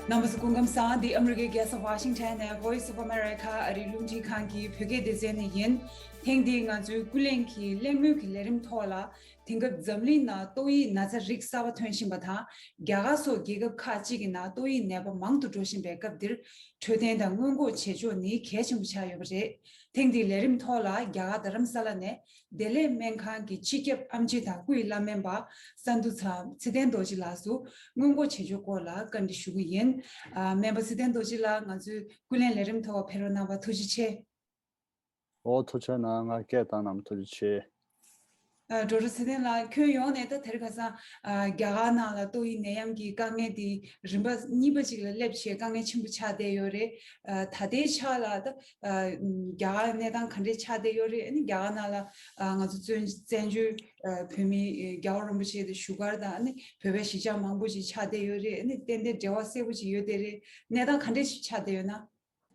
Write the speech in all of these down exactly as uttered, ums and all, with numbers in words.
རྣམ་པ་ཚོ་སྐུ་ཁམས་བཟང་། འདི་ཨ་མི་རི་ཀའི་རྒྱལ་ས་ཝ་ཤིང་ཊོན་ནས་Voice of America ཨ་རིའི་རླུང་འཕྲིན་ཁང་གི་བོད་སྐད་སྡེ་ཚན་ནས་ཡིན། ཐེངས་འདིའི་ང་ཚོའི་ཀུན་གླེང་གི་གླེང་མོལ་གྱི་ལས་རིམ་ཐོག་ལ། དེང་སྐབས་འཛམ་གླིང་ནང་ཏོག་དབྱིབས་ན་ཚ་རིགས་གསར་པ་ཐོན་བཞིན་པ་དང་། རྒྱ་གར་སོགས་རྒྱལ་ཁབ་ཁག་ཅིག་གི་ནང་ཏོག་དབྱིབས་ནད་པ་མང་དུ་འགྲོ་བཞིན་པའི་སྐབས་འདིར། འཕྲོད་བསྟེན་དང་སྔོན་འགོག་བྱེད་ཕྱོགས་ནི་གལ་ཆེན་པོ་ཆགས་ཡོད་པ་རེད། ཐེངས་འདིའི་ལས་རིམ་ཐོག་ལ་རྒྱ་གར་རྡ་རམ་ས་ལ་ནས་བདེ་ལེགས་སྨན་ཁང་གི་སྤྱི་ཁྱབ་ཨེམ་ཆི་དང་སྐུའི་བླ་སྨན་པ་ས་འདུ་ཚང་ཚེ་བརྟན་རྡོ་རྗེ་ལགས་སུ་སྔོན་འགོག་བྱེད་ཕྱོགས་སྐོར་ལ་བཀའ་འདྲི་ཞུ་གི་ཡིན། ཨ། སྨན་པ་ཚེ་བརྟན་རྡོ་རྗེ་ལགས། ང་ཚོའི་ཀུན་གླེང་ལས་རིམ་ཐོག་ཕེབས་རོགས་གནང་བར་ཐུགས་རྗེ་ཆེ། ཨོ། ཐུགས་རྗེ་གནང་། ང་སྐད་བཏང་གནང་བར་ཐུགས་རྗེ་ཆེ། ཨ། ཌོག་ཊར་ཚེ་བརྟན་ལགས། ཁྱོན་ཡོངས་ནས་ད་དེ་རིང་ཁ་སང་། ཨ། རྒྱ་གར་ནང་ལ་ཏོག་དབྱིབས་ནད་ཡམས་ཀྱི་དཀའ་ངལ་འདི་རིམ་པ་གཉིས་པ་ཅིག་ལ་སླེབས་བྱས་དཀའ་ངལ་ཆེན་པོ་ཆགས་བསྡད་ཡོད་རེད། ཨ། ད་ལྟའི་ཆ་ལ་ད། ཨ། རྒྱ་གར་གནས་སྟངས་ག་འདྲས་ཆགས་བསྡད་ཡོད་རེད། ཨ་ནི་རྒྱ་གར་ནང་ལ། ཨ། ང་ཚོ་བཙན་བཙན་བྱོལ། ཨ། བོད་མི་རྒྱལ་བ་རིན་པོ་ཆེ་དང་བཞུགས་སྒར་དང་། ཨ་ནི་བོད་པའི་གཞིས་ཆགས་མང་པོ་ཅིག་ཆགས་བསྡད་ཡོད་རེད། ཨ་ནི་ཏན་ཏན་འབྲེལ་བ་གསལ་པོ་ཅིག་ཡོད་བསྡད་རེད། གནས་སྟངས་ག་འདྲས་ཆགས་བསྡད་ཡོད་ན།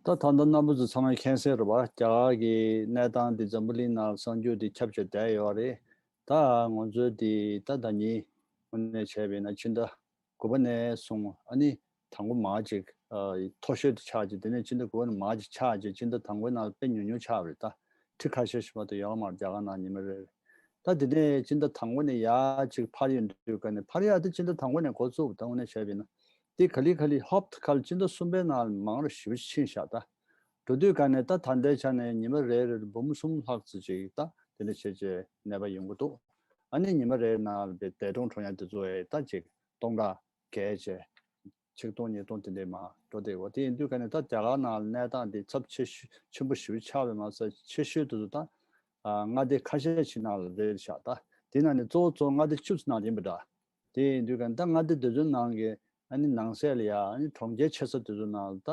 ད་ད་ལྟ་རྣམ་པ་ཚོ་ཚང་མས་མཁྱེན་གསལ་རེད་པ། རྒྱ་གར་གྱི་གནས་སྟངས་འདི་འཛམ་བུ་གླིང་ནང་གསར་འགྱུར་འདི་ཁྱབ་བྱས་བསྡད་ཡོད་རེད། ད་ང་ཚོའི་འདི་ད་ཟླ་ཉིན་དངོས་གནས་བྱས་པས་ན་ཕྱི་ཟླ་དགུ་པ་ནས་བཟུང་། ཨ་ནི་དང་པོ་མར་ཅིག་ཨ། མཐོ་ཤོས་དེ་ཆགས་ཅིག་དེ་ནས་ཕྱི་ཟླ་དགུ་པ་ནས་མར་ཅིག་ཆགས་ཅིག་ཕྱི་ཟླ་དང་པོའི་ནང་དཔེ་ཉུང་ཉུང་ཆགས་པ་རེད། ད་ཁྲི་ཁ་ཤས་ཤིག་མ་གཏོགས་ཡོད་མ་རེད། རྒྱ་གར་ནང་ཉི་མ་རེ་རེ། ད་དེ་ནས་ཕྱི་ཟླ་དང་པོ་ནས་ཡར་ཅིག་འཕར་ཡོང་དུས་ཀ་ནས། འཕར་ཡག་དེ་ཕྱི་ཟླ་དང་པོ་ནས་འགོ་བཙུགས། ད་དངོས་གནས་བྱས་པས་ན་དེ་ག་ལེ་ག་ལེ་ཧོབ་ཏེ་ཁ་ལ་ཕྱི་ཟླ་གསུམ་པའི་ནང་མང་རུ་ཞེ་པོ་ཕྱིན་ཤག་ད་འགྲོ་དུས་ཀ་ནས་ད་ད་ལྟའི་ཆ་ནས་ཉི་མ་རེ་རེར་འབུམ་གསུམ་ལྷག་ཙམ་ཅིག་ད་དེ་འདྲ་བྱས་བྱས་ནད་པ་ཡོང་གི་འདུག་ཨ་ནི་ཉི་མ་རེའི་ནང་ལ་འདས་གྲོངས་ཡག་དེ་ཚོ་ད་ཅིག་སྟོང་ཕྲག་བརྒལ་བྱས། ཆིག་སྟོང་ཉིས་སྟོང་དེ་འདྲས་མར་འགྲོ་བསྡད་ཡོད། དེ་ཡིན་དུས་ཀ་ནས་ད་རྒྱ་གར་ནང་གནས་སྟངས་འདི་ཚབས་ཆེ་ཤོས་ཆེན་པོ་ཞེ་པོ་ཆགས་པས་མ་ཟད། ཆེ་ཤོས་དེ་ཚོ་ད་ཨ། མངའ་སྡེ་ཁ་ཤས་ཤིག་ནང་ལ་རེད་ཤག་ད་དེ་ནང་ནས་གཙོ་བོ་གཙོ་བོ་མངའ་སྡེ་བཅུ་ཙམ་ནང་ཡིན་པ་འདྲ། དེ་ཡིན་དུས་ཀ་ནས་ད་མངའ་སྡེ་དེ་ཚོའི་ནང་གི་ཨ་ནི་ནང་གསེས་ལ་ཡ་ཨ་ནི་གྲོང་ཁྱེར་ཆེ་ས་དེ་ཚོའི་ནང་ལ་ད་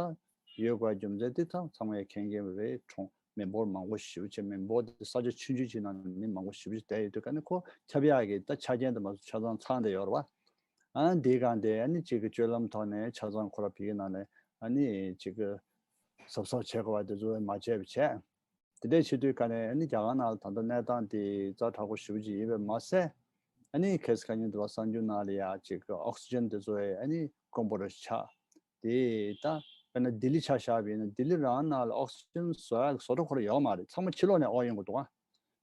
ཡོད་དགོས་རྒྱུ་མཚན་དེ་ད་ཚང་མས་མཁྱེན་མཁྱེན་པ་རེད། གྲོང་མི་འབོར་མང་པོ་ཞེ་པོ་ཅིག་མི་འབོར་དེ་ས་ཆ་ཆུང་ཆུང་ཅིག་ནང་ནས་མི་མང་པོ་ཞེ་པོ་ཅིག་བསྡད་ཡོད་དུས་ཀ་ནས་ཁོ་ཁྱབ་ཡག་གི་ད་ཆ་རྐྱེན་དེ་མ་གཏོགས་ཆ་ཚང་ཚང་བསྡད་ཡོད་རེད་པ། ཨ། འདིའི་སྒང་དེ་ཨ་ནི་གཅིག་གི་སྤྱོད་ལམ་ཐོག་ནས་ཆ་ཚང་ཁོ་ར་ཕ་གི་ནང་ནས་ཨ་ནི་གཅིག་གི་གཟབ་གཟབ་བྱེད་དགོས་པ་དེ་ཚོ་མ་བྱས་པ་བྱས། དེ་འདྲས་བྱེད་དུས་ཀ་ནས་ཨ་ནི་རྒྱ་གར་ནང་ལ་ད་ལྟ་གནས་སྟངས་དེ་ཛ་དྲག་པོ་ཞེ་པོ་ཅིག་ཡིན་པས་མ་ཟད། ཨ་ནི་གལ་སྲིད་ཁ་ཉིན་དུ་བ་གསར་འགྱུར་ནང་ལ་ཡ་གཅིག་གི་ཨོག་སི་ཇན་དེ་ཚོ་ཨ་ནི་དཀོན་པོ་རེ་ཆགས། དེ་ད་དཔེར་ན་ལྡི་ལི་ཆ་བཞག་པ་ཡིན་ན་ལྡི་ལི་རང་ནང་ལ་ཨོག་སི་ཇན་བཟོ་ཡག་གི་བཟོ་གྲྭ་ཁོ་ར་ཡོད་མ་རེད། ཚང་མ་ཕྱི་ལོགས་ནས་ཨོ་ཡོང་གི་འདུག་ཨ།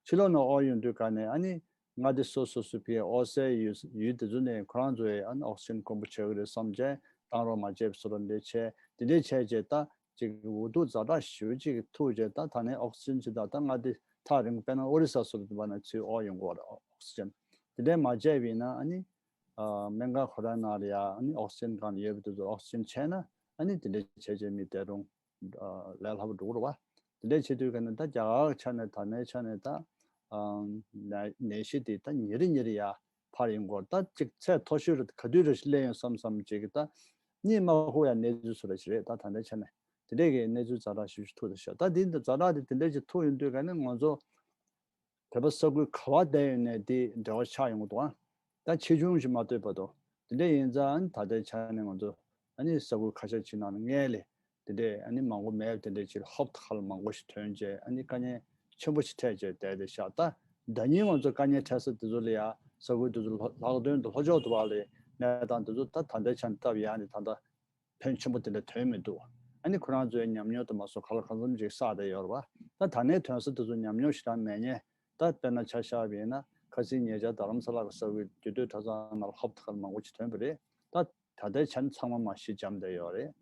ཕྱི་ལོགས་ནས་ཨོ་ཡོང་དུས་ཀ་ནས་ཨ་ནི་མངའ་སྡེ་སོ་སོ་སོ་ཕའི་ཨོ་སའི་ཡུལ་ཡུལ་དེ་ཚོ་ནས་ཁོ་རང་ཚོས་ཨ་ནི་ཨོག་སི་ཇན་དཀོན་པོ་ཆགས་ཀྱི་རེད་བསམ་བྱས་བཏང་རོགས་མ་བྱས་པ་བཟོ་འདྲ་འདྲ་བྱས། དེ་འདྲས་བྱས་བྱས་ད་ཅིག་འུ་ཐུག་ཛ་དྲག་ཞེ་པོ་ཅིག་ཐུག་བྱས། ད་ད་ནས་ཨོག་སི་ཇན་ཅིག་ད་ད་མངའ་སྡེ་ཐག་རིང་པོ་དཔེར་ན་ཨོ་རི་ས་སོགས་དེ་བ་ན་ཚུར་ཨོ་ཡོང་གི་རེད། ཨོག་སི་ཇན་དེ་འདྲས་མ་བྱས་པ་ཡིན་ན་ཨ་ནི་ཨ་སྨན་ཁང་ཁོ་རང་ནང་ལ་ཡ་ཨ་ནི་ཨོག་སི་ཇན་སྒང་ལ་ཡོད་པ་དེ་ཚོ་ཨོག་སི་ཇན་བྱས་ན་ཨ་ནི་དེ་འདྲས་བྱས་བྱས་མི་འདས་གྲོངས་ལས་སླ་པོ་འགྲོ་གི་རེད་པ། དེ་འདྲས་བྱེད་དུས་ཀ་ནས་ད་རྒྱ་གར་ཆ་ནས་ད་ནའི་ཆ་ནས་ད་ཨ་ནད་ནད་གཞི་དེ་ད་ཉིན་རེ་ཉིན་རེ་ཡ་འཕར་ཡོང་གི་རེད། ད་ཅིག་ཚད་མཐོ་ཤོས་རེད། ག་དུས་རེ་སླེབས་ཡོང་བསམ་བསམ་ཅིག་གི་ད་གཉིད་མ་ཁུག་ཡ་གནས་ཚུལ་བཟོ་འདྲ་ཞིག་རེད། ད་ད་ནའི་ཆ་ནས་དེ་འདྲས་ཀྱི་གནས་ཚུལ་ཛ་དྲག་ཞེ་པོ་ཅིག་ཐུག་བསྡད་ཤག་ད་དེ་འདི་ཛ་དྲག་དེ་དེ་འདྲས་ཅིག་ཐུག་ཡོང་དུས་ཀ་ནས་ང་ཚོ་བོད་པ་ས་ཁུལ་ག་པར་བསྡད་ཡོད་ནའི་དེ་འབྲེལ་བ་ཆགས་ཡོང་གི་འདུག་ཨ། ད་ཆེ་ཆུང་ཞིག་མ་ལྟོས་བར་དུ། དེ་འདྲ་ཡིན་ཙང་ད་ལྟའི་ཆ་ནས་ང་ཚོ་ཨ་ནི་ས་ཁུལ་ཁ་ཤས་ཅིག་ནང་ལ་སྔོན་ལ་དེ་འདྲས་ཨ་ནི་མང་པོ་མེད་པ་དེ་འདྲས་ཅིག་ཧོབ་ཏེ་ཁ་ལ་མང་པོ་ཞིག་ཐོན་བྱས་ཨ་ནི་དཀའ་ངལ་ཆེན་པོ་ཞིག་འཕྲད་བྱས་བསྡད་བསྡད་ཤག་ད་ཟླ་ཉིན་ང་ཚོ་དཀའ་ངལ་འཕྲད་ས་དེ་ཚོ་ལ་ཡ་ས་ཁུལ་དེ་ཚོ་ལྷག་དོན་དུ་ལྷོ་ཕྱོགས་དུ་བ་ལ་གནས་སྟངས་དེ་ཚོ་ད་ད་ལྟའི་ཆ་ནས་སྟབས་ཡག་ནས་ད་ལྟ་ཕན་ཆེན་པོ་དེ་འདྲ་ཐོན་མི་འདུག་ཨ་ནི་ཁོ་རང་ཚོའི་ཉམས་མྱོང་དུ་མ་སོང་ག་ལ་གང་འཚམ་ཅིག་བསགས་བསྡད་ཡོད་རེད་པ། ད་ད་ནས་ཐོན་ས་དེ་ཚོ་ཉམས་མྱོང་ཞེ་དྲག་མེད་མཁན། ད་དཔེར་ན་ཆ་བཞག་པ་ཡིན་ན་ཁ་སང་ཉེ་ཆར་རྡ་རམ་ས་ལ་གི་ས་ཁུལ་རྒྱུད་སྟོད་གྲྭ་ཚང་ནང་ལ་ཧོབ་ཏེ་ཁ་ལ་མང་པོ་ཅིག་ཐོན་པ་རེད། ད་ད་ལྟའི་ཆ་ནས་ཚང་མ་མར་ཤི་འཇམ་བསྡད་ཡོད་རེད།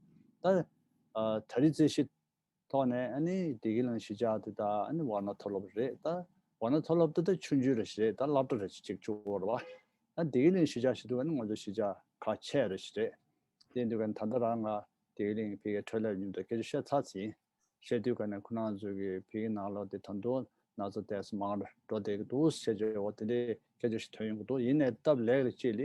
ད་ཨ་ད་རེས་རྩིས་གཞི་ཐོག་ནས་ཨ་ནི་བདེ་སྐྱིད་གླིང་གཞིས་ཆགས་དེ་ད་ཨ་ནི་ཝ་ན་མཐོ་སློབ་རེད། ད་ཝ་ན་མཐོ་སློབ་དེ་ད་ཆུང་ཆུང་རེ་ཞིག་རེད། ད་སློབ་གྲྭ་རེ་ཞིག་ཅིག་བཅུག་དགོས་རེད་པ། ད་བདེ་སྐྱིད་གླིང་གཞིས་ཆགས་ཞིག་འདུག་ཨ་ནི་ང་ཚོ་གཞིས་ཆགས་ཁག་ཆེ་རེ་ཞིག་རེད། དེ་འདུག་ག་ད་ལྟ་རང་ང་བདེ་སྐྱིད་གླིང་ཕ་གིའི་འཕྲོད་ལས་མཉམ་དུ་སྐད་ཆ་བཤད་ཚར་ཟིན། བཤད་དུས་ག་ནས་ཁོ་རང་ཚོ་གི་བོད་ཀྱི་ནང་ལོགས་དེ་ད་དུང་ན་ཚ་དེ་ཚོ་མང་རུ་འགྲོ་བསྡད་ཀྱི་འདུག་ཟེར་བྱས་འོ་དེ་འདྲའི་སྐད་ཆ་ཞིག་ཐོན་ཡོང་གི་འདུག་ཡིན་ནའི་སྟབས་ལེགས་ལ་ཅིག་ལ་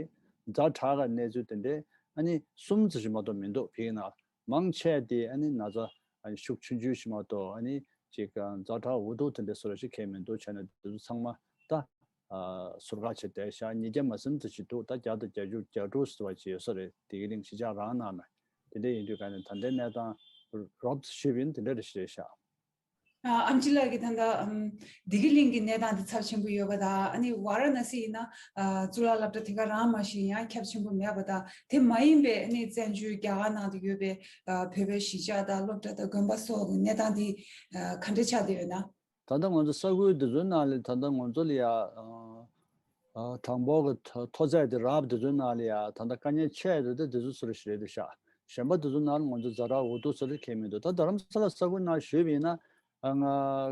ཛ་དྲག་ག་གནས་ཚུལ་དེ་འདྲའི་ཨ་ནི་གསུམ་ཙམ་ཞིག་མ་གཏོགས་མི་འདུག་བོད་ཀྱི་ནང་མང་ཆེ་དེ་ཨ་ནི་ན་ཚ་ཨ་ནི་ཤུགས་ཆུང་ཆུང་ཞིག་མ་གཏོགས་ཨ་ནི་ཅིག་ཛ་དྲག་འུ་ཐུག་དེ་འདྲ་བཟོ་འདྲ་ཞིག་གང་ཡང་མི་འདུག་བྱས་ནས་དེ་ཚོ་ཚང་མ་ད། ཨ་ཟུར་བཀག་བྱས་བསྡད་ཤག་ཉིས་བརྒྱ་མ་ཟིན་ཙམ་ཞིག་འདུག་ད་བརྒྱ་དང་བརྒྱད་ཅུ་གྱ་དྲུག་ཟེར་བ་ཅིག་ཡོད་ས་རེད། བདེ་སྐྱིད་གླིང་གཞིས་ཆགས་རང་ནང་ན། དེ་འདྲ་ཡིན་དུས་ག་ནས་ད་ལྟའི་གནས་སྟངས་རོབ་ཙམ་ཞུས་པ་ཡིན་ན་དེ་འདྲ་རེ་ཞིག་རེད་ཤག་ཨ་ཨེམ་ཆི་ལགས་ཀྱིས་ད་ལྟ་ཨམ་བདེ་སྐྱིད་གླིང་གི་གནས་སྟངས་དེ་ཚབས་ཆེན་པོ་ཡོད་པ་དང་། ཨ་ནི་ཝཱ་ར་ཎ་སི་ཡིན་ན་ཨ་གཙུག་ལག་སློབ་གྲྭ་དེ་ག་རང་མ་ཞིག་ཡང་ཁྱབ་ཆེན་པོ་མེད་པ་དང་། དེ་མ་ཡིན་པའི་ཨ་ནི་བཙན་བྱོལ་རྒྱ་གར་ནང་དུ་ཡོད་པའི་ཨ་བོད་པའི་གཞིས་ཆགས་དང་སློབ་གྲྭ་དང་དགོན་པ་སོགས་ཀྱི་གནས་སྟངས་དེ་ཨ་ག་འདྲ་ཆགས་བསྡད་ཡོད་ན། ད་ལྟ་ང་ཚོ་ས་ཁུལ་འདི་ཚོའི་ནང་ལ་ད་ལྟ་ང་ཚོ་ལ་ཡ་ཨ་ཨ་གྲངས་འབོར་གྱི་མཐོ་མཐོ་ཚད་དེ་རག་པ་དེ་ཚོའི་ནང་ལ་ཡ་ད་ལྟ་དཀའ་ངལ་ཆེ་རེད་དེ་དེ་ཚོ་སུ་རེད་ཞེས་རེད་འདུག་ཤག་གཞན་པ་དེ་ཚོའི་ནང་ལ་ང་ཚོ་ཛ་དྲག་འུ་ཐུག་སུ་རེད་ཁེལ་མི་འདུག་ད་རྡ་རམ་ས་ལ་ས་ཁུལ་ནང་ཞུས་པ་ཡིན་ན། ཨ་ང་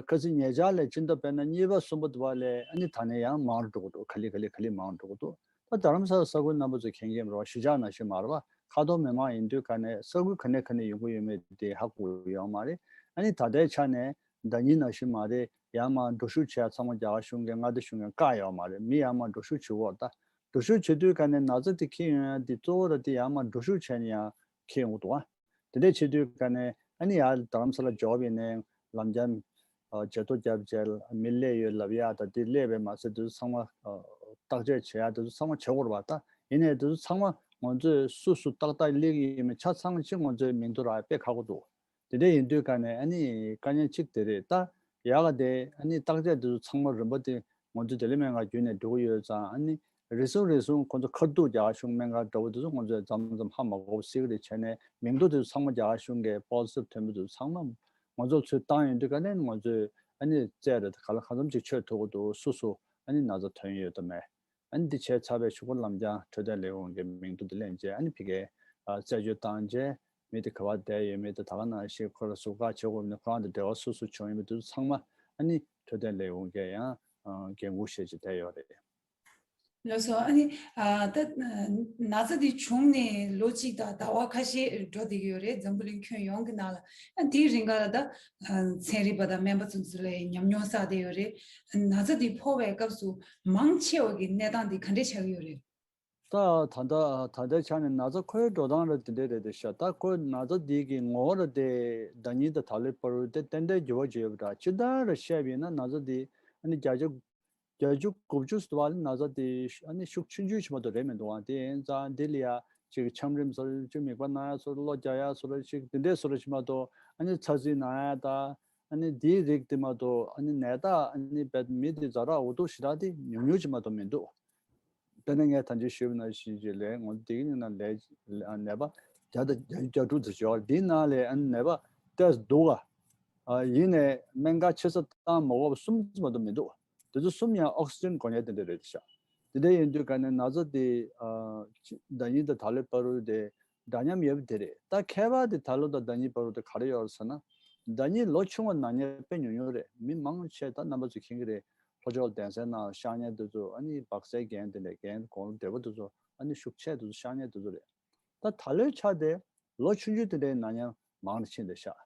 ཁ་སང་ཉེ་ཆར་ལས་སྤྱི་ཟླ་དཔེར་ན་གཉིས་པ་གསུམ་པ་དུ་བ་ལས་ཨ་ནི་ད་ནས་ཡང་མང་རུ་འགྲོ་གི་འདུག་ག་ལེ་ག་ལེ་ག་ལེ་མང་རུ་འགྲོ་གི་འདུག་ད་རྡ་རམ་ས་ལ་ས་ཁུལ་རྣམ་པ་ཚོ་མཁྱེན་མཁྱེན་རེད་བ། གཞིས་ཆགས་ནང་བཞིན་མ་རེད་བ། ཁ་ཐོར་མི་མང་ཡིན་དུས་ག་ནས་ས་ཁུལ་ག་ནས་ག་ནས་ཡོང་གི་ཡོད་མེད་དེ་ཧ་གོ་ཡོད་མ་རེད། ཨ་ནི་ད་ལྟའི་ཆ་ནས་ཟླ་ཉིན་ནང་བཞིན་མ་རེད། ཡར་མར་འགྲོ་ཞུགས་བྱས་ཚང་མ་རྒྱ་གར་གཞུང་གིས་མངའ་སྡེ་གཞུང་གིས་བཀག་ཡོད་མ་རེད། མི་ཡར་མར་འགྲོ་ཞུགས་བྱེད་དགོས་རེད། ད་འགྲོ་ཞུགས་བྱེད་དུས་ག་ནས་ན་ཚ་དེ་འཁྱེར་ཡོང་ཡ་དེ་གཙོ་བོ་ར་དེ་ཡར་མར་འགྲོ་ཞུགས་བྱས་ནས་ཡང་འཁྱེར་ཡོང་གི་འདུག་ཨ། དེ་འདྲས་བྱེད་དུས་ག་ནས་ཨ་ནི་ཡར་རྡ་རམ་ས་ལ་འབྱོར་བ་ཡིན་ནའི་ལམ་འགྲམ་ཨ་བརྗེ་ཐོ་བརྒྱབ་བྱས་མི་སླེབས་ཡོད་ལབ་ཡ་ད་དེ་སླེབས་པས་མ་ཟད་དེ་ཚོ་ཚང་མ་ཨ་བརྟག་དཔྱད་བྱེད་ཡ་དེ་ཚོ་ཚང་མ་བྱེད་དགོས་རེད་པ། ད་ཡིན་ནའི་དེ་ཚོ་ཚང་མ་ང་ཚོས་སུ་སུ་ཏག་ཏག་སླེབས་ཀྱི་ཡོད་མེད་ཆ་ཚང་གཅིག་ང་ཚོས་མིང་ཐོ་རག་དཔེ་ཁག་པོ་འདུག་དེ་འདྲ་ཡིན་དུས་ཀ་ནས་ཨ་ནི་དཀའ་ངལ་གཅིག་དེ་རེད། ད་ཡག་ག་དེ་ཨ་ནི་བརྟག་དཔྱད་དེ་ཚོ་ཚང་མ་རིམ་པ་དེ་ང་ཚོ་བདེ་ལེགས་སྨན་ཁང་བརྒྱུད་ནས་འགྲོ་གི་ཡོད་ཙང་། ཨ་ནི་རེ་ཟུང་རེ་ཟུང་ཁོང་ཚོ་ཁ་ཐུག་རྒྱ་གར་གཞུང་སྨན་ཁང་འདྲ་བོ་དེ་ཚོ་ང་ཚོས་མཚམས་མཚམས་ཧ་མ་གོ་བ་སྲིད་གི་རེད་བྱས་ནས་མིང་ཐོ་དེ་ཚོ་ཚང་མ་རྒྱ་གར་གཞུང་གིས་པོ་ཛི་ཊིབ་ཐོན་པ་དེ་ཚོ་ཚང་མ་ང་ཚོར་ཚུར་བཏང་ཡོང་དུས་ཀ་ནས་ང་ཚོས་ཨ་ནི་རྩད་རེད་ག་ལ་གང་འཚམ་ཅིག་ཆོད་ཐུབ་ཀྱི་འདུག་སུ་སུ་ཨ་ནི་ན་ཚ་ཐོན་ཡོད་དམ་མེད། ཨ་ནི་འདི་བྱས་ཚར་བའི་གཞུག་གུ་ལམ་རྒྱང་འཕྲོད་བསྟེན་ལས་ཁུངས་ཀྱི་མིང་ཐོ་འདི་ལེན་བྱས་ཨ་ནི་ཕ་གིར་རྩད་གཅོད་བཏང་རྗེས་མི་དེ་ག་པར་བསྡད་ཡོད་མེད་དང་། ད་ག་ནང་བཞིན་ཁོ་ལ་ཟུར་བཀག་བྱེད་དགོས་མིན། ཁོ་རང་དང་འབྲེལ་བ་སུ་སུ་བྱུང་ཡོད་མེད་དེ་ཚོ་ཚང་མ་ཨ་ནི་འཕྲོད་བསྟེན་ལས་ཁུངས་ཀྱིས་ཡང་འགན་འཁུར་བཞེས་བྱས་བསྡད་ཡོད་རེད། ལགས་སོ། ཨ་ནི་ཨ་ད་ན་ཚ་འདི་བྱུང་ནས་ལོ་གཅིག་དང་ཟླ་བ་ཁ་ཤས་འགྲོ་བསྡད་ཀྱི་ཡོད་རེད། འཛམ་བུ་གླིང་ཁྱོན་ཡོངས་ཀྱི་ནང་ལ། ཨ་དེའི་རིང་ག་ལ་ད་ཨ་ཚན་རིག་པ་དང་སྨན་པ་ཚོ་ཚོ་ལ་ཉམས་མྱོང་བསགས་བསྡད་ཡོད་རེད། ན་ཚ་འདི་ཕོག་པའི་སྐབས་སུ་མང་ཆེ་བ་གི་གནས་སྟངས་འདི་ག་འདྲས་ཆགས་ཀྱི་ཡོད་རེད། ད་ད་ལྟ་ད་ལྟའི་ཆ་ནས་ན་ཚ་ཁོའི་འགྲོ་སྟངས་ར་དེ་འདྲས་རེད་དེ་ཤག་ད་ཁོའི་ན་ཚ་འདི་གི་ངོ་བོ་ར་དེ་ཟླ་ཉིན་དང་ད་ལོའི་བར་དུ་དེ་ཏན་ཏན་འགྱུར་བ་ཅིག་ཡོད་པ་འདྲ། སྤྱིར་བཏང་ར་བཤད་པ་ཡིན་ན་ན་ཚ་འདི་ཨ་ནི་བརྒྱ་ཆ་བརྒྱད་ཅུ་དགུ་བཅུ་ཙམ་བ་ལ་ན་ཚ་དེ་ཨ་ནི་ཤུགས་ཆུང་ཆུང་ཞིག་མ་གཏོགས་རེད་མི་འདུག་ཨང་། དེ་ཡིན་ཙང་འདི་ལ་ཡ་ཅིག་ཆམ་རིམས་བཟོ་འདྲ་ཅིག་མིད་པ་ན་ཡ་བཟོ་འདྲ་ཅིག་གློ་རྒྱག་ཡ་བཟོ་འདྲ་ཅིག་དེ་འདྲས་བཟོ་འདྲ་ཅིག་མ་གཏོགས། ཨ་ནི་ཚ་ཚིག་ན་ཡ་ད་ཨ་ནི་འདིའི་རིགས་དེ་མ་གཏོགས། ཨ་ནི་ནད་རྟགས་ཨ་ནི་བད་མི་དེ་ཛ་དྲག་འུ་ཐུག་ཞེ་དྲག་དེ་ཉུང་ཉུང་ཅིག་མ་གཏོགས་མི་འདུག་དཔེར་ན་ངས་ད་ཅི་ཞུས་པ་ནང་བཞིན་ཅིག་ལས་ངོ་འདི་གི་ནང་ལས་ནད་པ་བརྒྱ་དང་བརྒྱད་ཅུ་གྱ་དྲུག་ཙམ་ཡོད། འདིའི་ནང་ལས་ཨ་ནི་ནད་པ་ཏོག་ཙམ་འདུག་ག་ཨ་ཡིན་ནའི་སྨན་ཁང་ཆེ་ས་བཏང་མ་དགོས་པ་གསུམ་ཙམ་མ་གཏོགས་མི་འདུག་དེ་ཚོ་གསུམ་ཡང་ཨོག་སི་ཇན་དགོས་མཁན་དེ་འདྲ་རེད་ཤག་དེ་འདྲ་ཡིན་དུས་ག་ནས་ན་ཚ་དེ་ཨ་ཟླ་ཉིན་དང་ད་ལོའི་བར་དུ་དེ་འདྲ་མཉམ་ཡོད་པ་དེ་རེད། ད་ཁྱད་པར་དེ་ད་ལོ་དང་ཟླ་ཉིན་བར་དུ་དེ་ག་རེ་ཡོད་རེད་ཟེར་ན། ཟླ་ཉིན་ལོ་ཆུང་བ་ན་མཁན་དཔེ་ཉུང་ཉུང་རེད། མི་མང་ཆེ་ད་རྣམ་པ་ཚོས་མཁྱེན་གྱི་རེད། ལྷོ་ཕྱོགས་གདན་སའི་ནང་གཤགས་མཁན་དེ་ཚོ་ཨ་ནི་སྦག་སའི་རྒན་དེ་འདྲ་རྒན་དགུང་ལོ་བགྲེས་པོ་དེ་ཚོ་ཨ་ནི་ཤུགས་ཆེ་དེ་ཚོ་གཤགས་མཁན་དེ་ཚོ་རེད། ད་ད་ལོའི་ཆ་དེ་ལོ་ཆུང་ཆུང་དེ་འདྲའི་ན་མཉམ་མང་རུ་ཕྱིན་བསྡད་ཤག་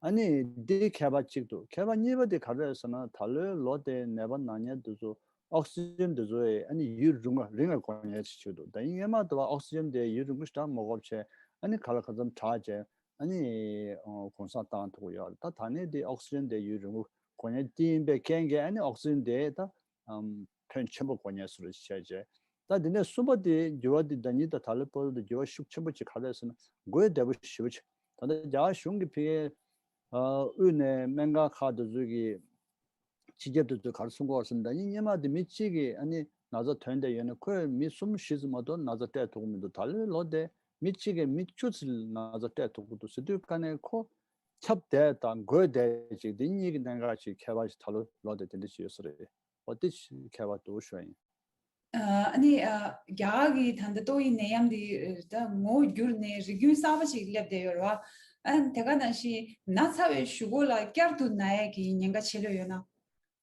ཨ་ནི་འདི་ཁྱད་པར་གཅིག་འདུག་ཁྱད་པར་གཉིས་པ་དེ་ག་རེ་རེད་ཟེར་ན། ད་ལོའི་ལོ་དེ་ནད་པ་ན་མཁན་དེ་ཚོ་ཨོག་སི་ཇན་དེ་ཚོ་ཨ་ནི་ཡུན་རིང་བ་རིང་བའི་དགོས་མཁན་ཞིག་ཆགས་འདུག་ད་ཡིན་སྔོན་མ་དེ་བ་ཨོག་སི་ཇན་དེ་ཡུན་རིང་པོ་ཞེ་དྲག་མ་དགོས་བྱས་ཨ་ནི་ག་ལ་གང་འཚམ་དྲག་བྱས་ཨ་ནི་གུང་སེང་བཏང་ཐུབ་ཀྱི་ཡོད་རེད། ད་ད་ནས་དེ་ཨོག་སི་ཇན་དེ་ཡུན་རིང་པོ་དགོས་མཁན་དེ་ཡིན་པའི་རྐྱེན་གྱིས་ཨ་ནི་ཨོག་སི་ཇན་དེ་ད་ཨམ་ཕོན་ཆེན་པོ་དགོས་མཁན་བཟོ་འདྲ་བྱས་བྱས། ད་འདི་ནས་གསུམ་པ་དེ་འགྱུར་བ་དེ་ཟླ་ཉིན་དང་ད་ལོའི་བར་དུ་འགྱུར་བ་ཤུགས་ཆེན་པོ་ཅིག་ག་རེ་རེད་ཟེར་ན། འགོས་བདེ་པོ་ཞེ་པོ་ཅིག་ད་ལྟ་རྒྱ་གར་གཞུང་གིས་ཕ་གིའི་ཨ་དབུས་ནས་སྨན་ཁང་ཁག་དེ་ཚོ་གི་སྤྱི་ཁྱབ་དེ་ཚོས་ག་རེ་གསུང་གི་ཡོད་རེད་ཟེར་ན། ཟླ་ཉིན་སྔོན་མ་དེ་མི་གཅིག་གིས་ཨ་ནི་ན་ཚ་ཐོན་བསྡད་ཡོད་ན་ཁོས་མི་གསུམ་བཞི་ཙམ་མ་གཏོགས་ན་ཚ་སྤྲད་ཐུབ་ཀྱི་མི་འདུག་ད་ལོའི་ལོ་དེ་མི་གཅིག་གིས་མི་བཅུ་ཙམ་ན་ཚ་སྤྲད་ཐུབ་ཀྱི་འདུག་ཟེར་དུས་ཀ་ནས་ཁོ་ཁྱབ་བསྡད་དང་འགོས་བསྡད་ཅིག་དེ་གཉིས་ཀྱི་གནད་འགག་ཅིག་ཁྱད་པར་ཅིག་ད་ལོའི་ལོ་དེ་དེ་འདྲ་ཅིག་ཡོད་ས་རེད། འོ་དེ་ཁྱད་པར་འདུག་ཞུ་བ་ཡིན། ཨ་ནི་ཨ་རྒྱ་གར་གྱི་ད་ལྟ་ཏོག་དབྱིབས་ནད་ཡམས་འདི་ད་ངོ་བོ་འགྱུར་ནས་རིགས་རྒྱུན་གསར་པ་ཞིག་སླེབས་བསྡད་ཡོད་རེད་བ། ཨ་ནི་དེ་ག་ནང་བཞིན་ན་ཚ་བའི་གཞུག་གུ་ལ་བསྐྱར་དུ་ན་ཡས་ཀྱི་ཉེན་ཁ་ཆེ་ལོས་ཡོད་ན།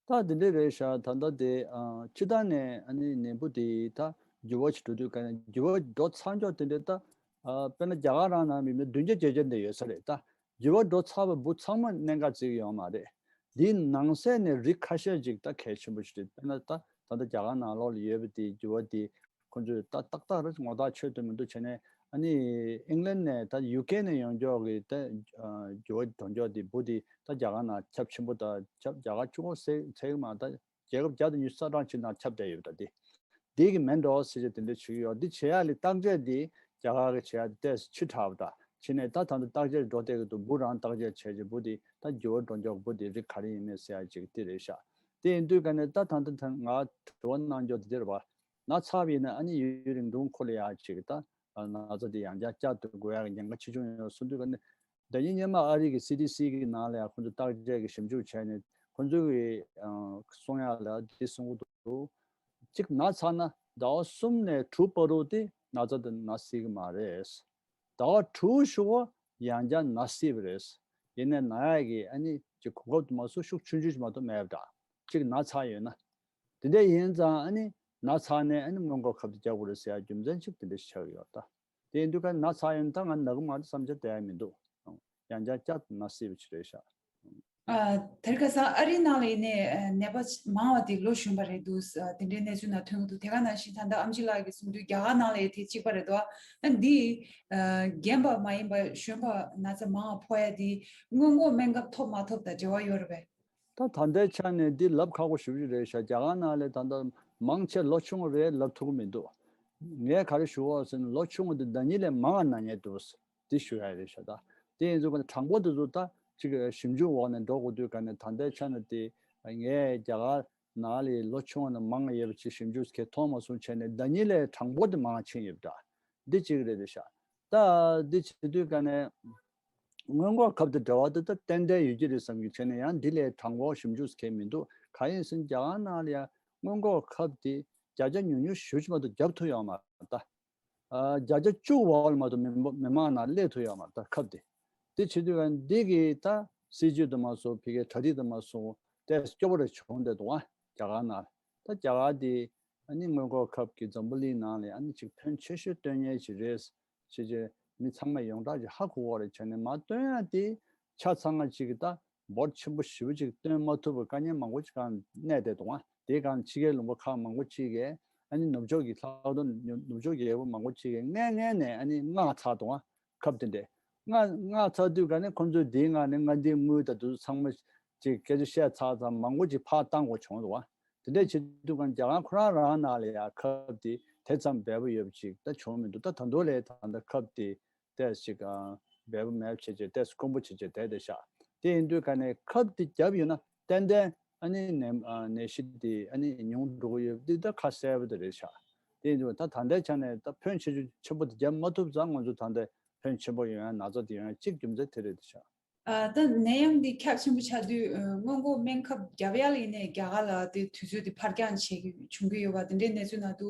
ད་འདི་འདྲས་རེད་ཤག་ད་ལྟ་དེ་ཨ་སྤྱིར་བཏང་ནས་ཨ་ནི་ནད་འབུ་དེ་ད་འགྱུར་བ་ཞིག་འགྲོ་དུས་ག་ནས་འགྱུར་བ་འགྲོ་ཚར་མཆོག་དེ་འདྲས་ད་ཨ་དཔེར་ན་རྒྱ་གར་རང་ནང་མི་མི་བདུན་བརྒྱ་བརྒྱད་བརྒྱ་འདྲ་ཡོད་ས་རེད་ད། འགྱུར་བ་འགྲོ་ཚར་བ་འབུ་ཚང་མ་གནད་འགག་བརྩི་གི་ཡོད་མ་རེད། འདིའི་ནང་གསེས་ནས་རིགས་ཁ་ཤས་ཅིག་ད་གལ་ཆེན་པོ་ཞིག་རེད། དཔེར་ན་ད་ད་ལྟ་རྒྱ་གར་ནང་ལོགས་ལ་ཡོད་པ་དེའི་འགྱུར་བ་དེ་ཁོང་ཚོས་ད་ཏག་ཏག་རེད་ངོ་ཐག་ཆོད་དུ་མི་འདུག་བྱས་ནས། ཨ་ནི་ཨིང་ལན་ནས་ད་ཡུ་ཀེ་ནས་ཡོང་མཆོག་གི་ད་འགྱུར་བ་འགྲོ་མཆོག་དེ་འབུ་དེ་ད་རྒྱ་གར་ནང་ཁྱབ་ཆེན་པོ། ད་ཁྱབ་རྒྱ་གར་ཆུ་འགོ་ཚད་ཚད་མ་ད་རྒྱལ་ཁབ་བརྒྱ་དང་ཉི་ཤུ་རྩ་གྲངས་ཅིག་ནང་ཁྱབ་བསྡད་ཡོད་པ་ད་དེ། དེ་གི་མེད་འགྲོ་ཟེར་བྱས་དེ་འདྲ་བྱེད་ཀྱི་ཡོད། འདི་བྱེད་ཡག་ལ་བརྟག་དཔྱད་འདི་རྒྱ་གར་གི་བྱེད་ཡག་འདི་ཏོག་ཙམ་ཕྱི་དྲགས་པ་དང་ བྱས་ནས་ད་ད་ལྟ་བརྟག་དཔྱད་འགྲོ་བསྡད་ཀྱི་འདུག་འབུ་རང་བརྟག་དཔྱད་བྱས་རྗེས་འབུ་དེ་ད་འགྱུར་བ་འགྲོ་མགྱོགས་འབུ་དེ་རིགས་ག་རེ་ཡིན་མིན་ཟེར་ཡ་ཅིག་དེ་རེད་ཤག་དེ་ཡིན་དུས་ཀ་ནས་ད་ད་ལྟ་ད་ང་དྲི་བ་གནང་རྒྱུ་དེ་དེ་རེད་བ། ན་ཚ་བ་ཡིན་ན་ཨ་ནི་ཡུན་རིང་ཐུང་ཁོ་ལ་ཡ་ཅིག་ད་ན་ཚ་དེ་ཡང་བསྐྱར་བསྐྱར་དུ་འགོས་ཡག་གི་ཉེན་ཁ་ཆེ་ཆུང་ཡོད་གསུངས་དུས་ཀ་ནས། ཟླ་ཉིན་སྔོན་མ་ཨ་རི་གི་སི་ཌི་སི་གི་ནང་ལ་ཡང་ཁོང་ཚོ་བརྟག་དཔྱད་ཀྱི་ཞིབ་འཇུག་བྱས་ནས་ཁོང་ཚོ་གི་ཨ་གསུང་ཡག་ལ་འདི་གསུང་གི་འདུག་གཅིག་ན་ཚ་ན་ཟླ་བ་གསུམ་ནས་དྲུག་བར་དུ་དེ་ན་ཚ་དེ་ན་སྲིད་ཀྱི་མ་རེད། ཟླ་བ་དྲུག་གཞུག་གུ་ཡང་བསྐྱར་ན་སྲིད་པ་རེད། ཡིན་ནའི་ན་ཡག་གི་ཨ་ནི་ཅིག་གོ་སྐབས་དུ་མ་སོང་ཤུགས་ཆུང་ཆུང་ཞིག་མ་གཏོགས་མེད་པ་འདྲ། གཅིག་ན་ཚ་ཡོད་ན། དེ་འདྲ་ཡིན་ཙང་ཨ་ནི་ན་ཚ་ནས་ཨ་ནི་སྔོན་འགོག་ཁབ་དེ་རྒྱག་དགོས་རེད་ཟེར་ཡ་རྒྱུ་མཚན་གཅིག་དེ་འདྲ་ཞིག་ཆགས་ཀྱི་ཡོད་ད། དེ་ཡིན་དུས་ཀ་ན་ཚ་ཡོད་ན་ད་ང་ན་གི་མ་རེད་བསམ་འཆར་དེ་ཡང་མི་འདུག་ཡང་བསྐྱར་བསྐྱར་ན་སྲིད་པ་ཅིག་རེད་ཤག་ཨ། དེར་ཁ་སང་ཨ་རིའི་ནང་ལ་ཡིན་ནའི་ཨ་ནད་པ་མང་བ་དེ་ལོ་གཞོན་པ་རེད་འདུག་ཨ་དེ་འདྲའི་གནས་ཚུལ་ནང་ཐོན་གྱི་འདུག་དེ་ག་ནང་བཞིན་ད་ལྟ་ཨམ་ཆི་ལགས་ཀྱིས་གསུངས་དུས་རྒྱ་གར་ནང་ལ་ཡང་དེ་གཅིག་པ་རེད་འདུག་ཨ་འདི་ཨ་རྒན་པ་མ་ཡིན་པ་གཞོན་པ་ན་ཚ་མང་བ་ཕོག་ཡ་དེ་སྔོན་འགོག་སྨན་ཁབ་ཐོབ་མ་ཐོབ་དང་འབྲེལ་བ་ཡོད་རེད་པས། ད་ད་ལྟའི་ཆ་ནས་འདི་ལབ་ཁག་པོ་ཞེ་པོ་ཅིག་རེད་ཤག་རྒྱ་གར་ནང་ལ་ད་ལྟ་མང་ཆེ་ལོ་ཆུང་བ་རེད་ལབ་ཐུབ་ཀྱི་མི་འདུག་ངས་ག་རེ་ཞུ་བ་ཟེར་ན་ལོ་ཆུང་བ་འདི་ཟླ་ཉིན་ལས་མང་བ་ན་མཁན་འདུག་འདི་ཞུ་ཡ་རེད་ཤག་ད་དེ་ཡིན་ཙང་གྲངས་འབོར་དེ་ཚོ་ད་ཅིག་ཞིབ་འཇུག་འོག་ནས་འགྲོ་དགོས་དུས་ག་ནས་ད་ལྟའི་ཆ་ནས་དེ་ངས་རྒྱ་གར་ནང་ལ་ལོ་ཆུང་བ་ནས་མང་བ་ཡོད་པ་ཅིག་ཞིབ་འཇུག་གས་མཐོང་མ་སོང་བྱས་ནས་ཟླ་ཉིན་ལས་གྲངས་འབོར་དེ་མང་ཕྱིན་ཡོད་པ་འདྲ། འདི་གཅིག་རེད་དེ་ཤག་ད་འདི་བྱེད་དུས་ག་ནས། སྔོན་འགོག་ཁབ་དང་འབྲེལ་བ་དེ་ད་ཏན་ཏན་ཡོད་ཀྱི་རེད་བསམ་གྱི་བྱས་ནས་ཡང་འདི་ལས་དྲང་པོ་ཞིབ་འཇུག་གང་མི་འདུག་གང་ཡིན་ཟེར་ན་རྒྱ་གར་ནང་ལ་ཡང་སྔོན་འགོག་ཁབ་དེ་བརྒྱ་ཆ་ཉུང་ཉུང་ཞེ་པོ་ཅིག་མ་གཏོགས་བརྒྱབ་ཐུབ་ཡོད་མ་རེད་ད། ཨ་བརྒྱ་ཆ་བཅུ་བར་ལ་མ་གཏོགས་མི་མི་མང་ནང་སླེབས་ཐུབ་ཡོད་མ་རེད་ད་ཁབ་དེ། དེ་བྱེད་དུས་ཀ་འདི་གི་ད་སྲིད་ཇུས་དུ་མ་སོང་ཕ་གིའི་གྲ་སྒྲིག་དུ་མ་སོང་དེ་སྐྱོ་པོ་རེ་བྱུང་བསྡད་འདུག་ཨ་རྒྱ་གར་ནང་ད་རྒྱ་གར་དེ་ཨ་ནི་སྔོན་འགོག་ཁབ་ཀྱི་འཛམ་བུ་གླིང་ནང་ལ་ཨ་ནི་ཅིག་ཕོན་ཆེ་ཤོས་སྟོན་མཁན་ཞིག་རེད། ཕྱི་རྒྱལ་མི་ཚང་མས་ཡོངས་གྲགས་ཀྱི་ཧ་གོ་བ་རེད་བྱས་ནས་མ་སྟོན་ཡ་དེ་ཆ་ཚང་ང་ཅིག་གི་ད་འབོར་ཆེན་པོ་ཞེ་པོ་ཅིག་སྟོན་མ་ཐུབ་པའི་དཀའ་ངལ་མང་པོ་ཅིག་གང་གནས་བསྡད་འདུག་ཨ། དེའི་སྒང་ཕྱི་རྒྱལ་ལུང་པ་ཁག་མང་པོ་ཅིག་གིས་ཨ་ནི་ནུབ་ཕྱོགས་ཀྱི་ལྷག་དོན་ནུབ་ཕྱོགས་རྒྱལ་པོ་མང་པོ་ཅིག་གིས་སྔ་སྔ་ནས་ཨ་ནི་མངགས་ཚར་འདུག་ཨ། ཁབ་དེ་འདྲས་མངགས་མངགས་ཚར་དུས་ག་ནས་ཁོང་ཚོས་དེའི་ངང་ནས་སྔ་འདིའི་དངུལ་དང་དུ་ཚང་མ་ཅིག་སྐད་ཆ་བཤད་ཚར་ཚར་མང་པོ་ཅིག་ཕར་བཏང་དགོས་བྱུང་འདུག་ཨ། དེ་འདྲས་བྱེད་དུས་གང་རྒྱ་གར་ཁོ་རང་རང་ནང་ལ་ཡང་ཁབ་དེ་དེ་ཙམ་འབེལ་པོ་ཡོད་པ་ཅིག་ད་བྱུང་མི་འདུག་ད་ད་དུང་ལས་ད་ལྟ་ཁབ་དེ་ཏོག་ཙམ་ཅིག་འབེལ་པོ་མེད་པ་བྱས་བྱས་ཏོག་ཙམ་དཀོན་པོ་བྱས་བྱས་བསྡད་བསྡད་ཤག་དེ་ཡིན་དུས་ག་ནས་ཁབ་དེ་བརྒྱབ་ཡོད་ན་ཏན་ཏན་ཨ་ནི་ནད་ནད་གཞི་དེ་ཨ་ནི་ཉུང་འགྲོ་གི་ཡོད་པ་འདི་ད་ཁ་གསལ་པོ་དེ་རེད་ཤག་དེ་ཡིན་དུས་ད་ད་ལྟའི་ཆ་ནས་ད་ཕོན་ཆེ་ཆུང་ཆེན་པོ་དེ་བརྒྱབ་མ་ཐུབ་ཙང་ང་ཚོ་ད་ལྟ་ཕོན་ཆེན་པོ་ཡོང་ཡ་ན་ཚ་དེ་ཡོང་ཡ་གཅིག་རྒྱུ་མཚན་དེ་རེད་བསྡད་ཤག་ཨ། ད་ནད་ཡམས་འདི་ཁྱབ་ཆེན་པོ་ཆགས་དུས་ཨ། སྔོན་འགོག་སྨན་ཁབ་བརྒྱབ་ཡ་ལ་ཡིན་ནའི་རྒྱ་གར་ལ་དེ་དུས་ཚོད་དེ་ཕར་འགྱངས་བྱེད་ཀྱི་བྱུང་གི་ཡོད་པ་དེ་འདྲའི་གནས་ཚུལ་ནང་དུ་